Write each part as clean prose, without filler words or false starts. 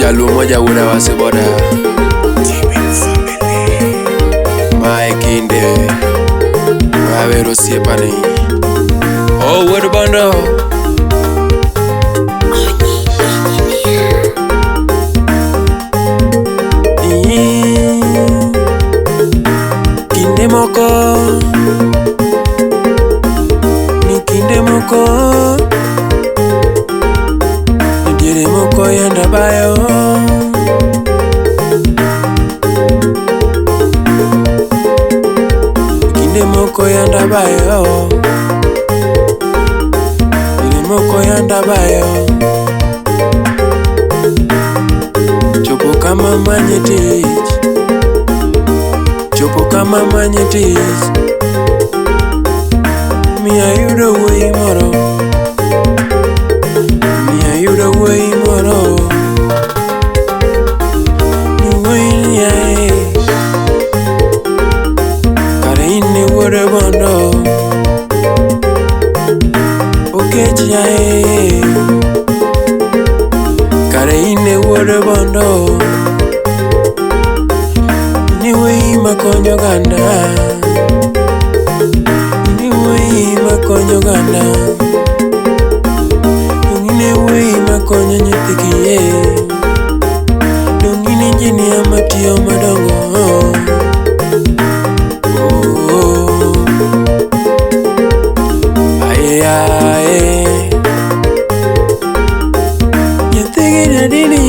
Jaluo moja wuoda wasiboda. Mae kinde wawero osiepani. Oh wuod Bondo. Kinde moko ni kinde moko ni diere moko yanda bayo. Kinde moko yanda bayo. Diere moko yanda bayo. Chopo kama manye tich. Chopo kama manye tich. Mi ayudo wuoyi moro. Mi ayudo wuoyi moro. Ni wuoyi ni ae. Kare in ni wuod Bondo. Okechi ae. Kare in ni wuod Bondo. Ni wuoyi makonyo oganda. Ni wuoyi makonyo oganda. Dong' in wuoyi makonyo nyithi kiye. Dong' in engineer matiyo madongo. Oh, ae ae. Nyathigi dadini.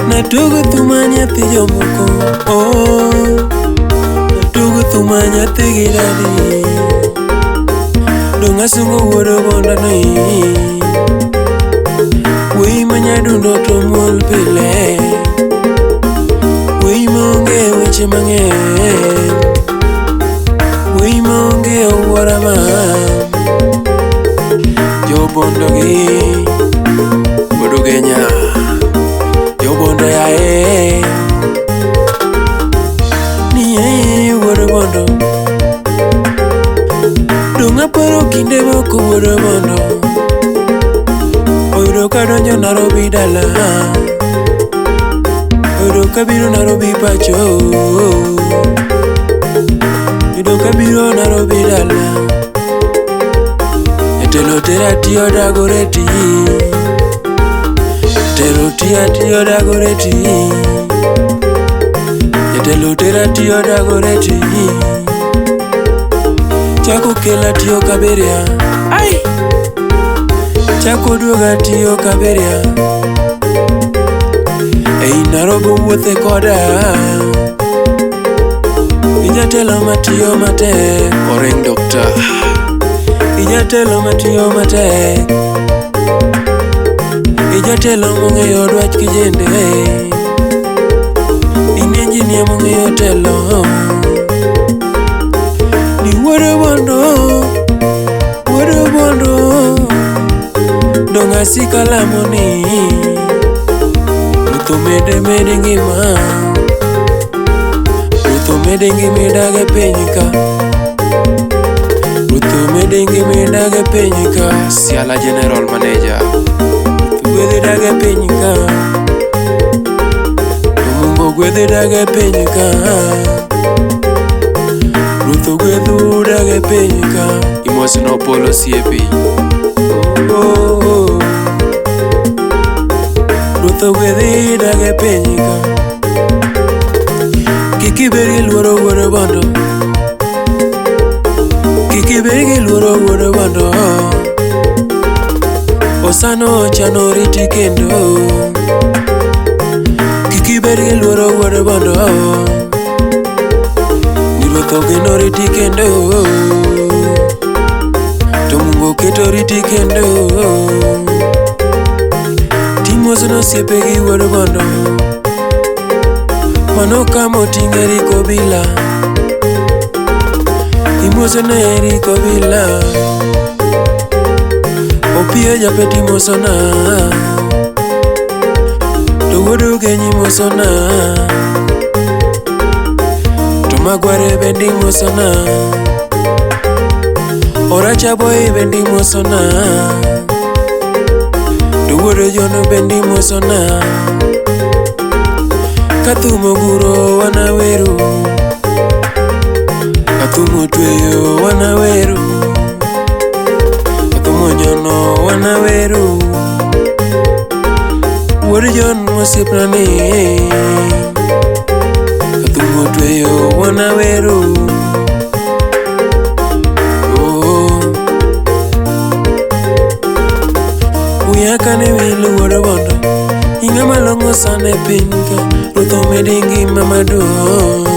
Natugo thuma nyathi jomoko. Oh, natugo thuma nyathigi dadi. Dong' asungo wuod Bondo ni. Wuoyi ma nyadundo to muol pile. Wuoyi maonge weche mang'eny. Wuoyi maonge owuora ma. Jobondo gi wuod Ugenya. Jobondo yae. Ni ae wuod Bondo. Dong' aparo kinde moko wuod Bondo. Oyudo kadonjo Nairobi dala. Oyudo kabiro Nairobi pacho. Oyudo kabiro Nairobi dala. Jatelo tera tiyo Dagoretti. Jatelo tiya tiyo Dagoretti. Jatelo tera tiyo Dagoretti. Chako kela tiyo Kaberia. Ai! Chako duoga tiyo Kaberia. Ei Nairobi wuothe koda. Ijatelo matiyo matek. Orange Doctor. Ijatelo matiyo matek. Ijatelo mong'eyo dwach kijende. In engineer mong'eyo telo. Ni wuod Bondo, wuod Bondo. Dong' asika lamo ni. Ruoth omede mede ngima. Ruoth omede ngima idag e piny ka. Ruoth omede ngima idag e piny ka. Siala General Manager. Ruoth ogwedhi idag e piny ka. To Mungu ogwedhi idag e piny ka. Ruoth ogwedhu idag e piny ka. Imosno Polo osiepi. Oh, oh. Ruoth ogwedhi idag e piny ka. Kik ibed gi luoro wuod Bondo. Kik ibed gi luoro wuod Bondo. Osano ochano riti kendo. Kik ibed gi luoro wuod Bondo. Ni Ruoth ogeno riti kendo. To Mungu oketo riti kendo. Timosno osiepegi wuod Bondo. Mano kama oting'o Eric Obila. Imosone Eric Obila. Opiyo Japet imosona. To wuod Ugenya imosona. To Magware bende imosona. Oracha boy bende imosona. To Wuod John bendi mosona. Kathumo guro wanaweru. Kathumo tweyo wanaweru. Kathumo nyono wanaweru. Wuod John mosiepna ni. Kathumo tweyo wanaweru. Oh. Wiya kane wil wuod Bondo. Ing'ama long'o sana e piny ka. Ruoth omedi ngima maduong'.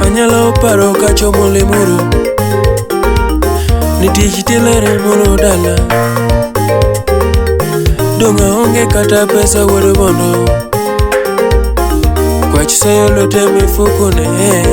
Anyalo paro kachomo Limuru. Ni tich tilere moro dala. Dong' aonge kata pesa wuod Bondo. Kwach soyo lwete mifuku ne.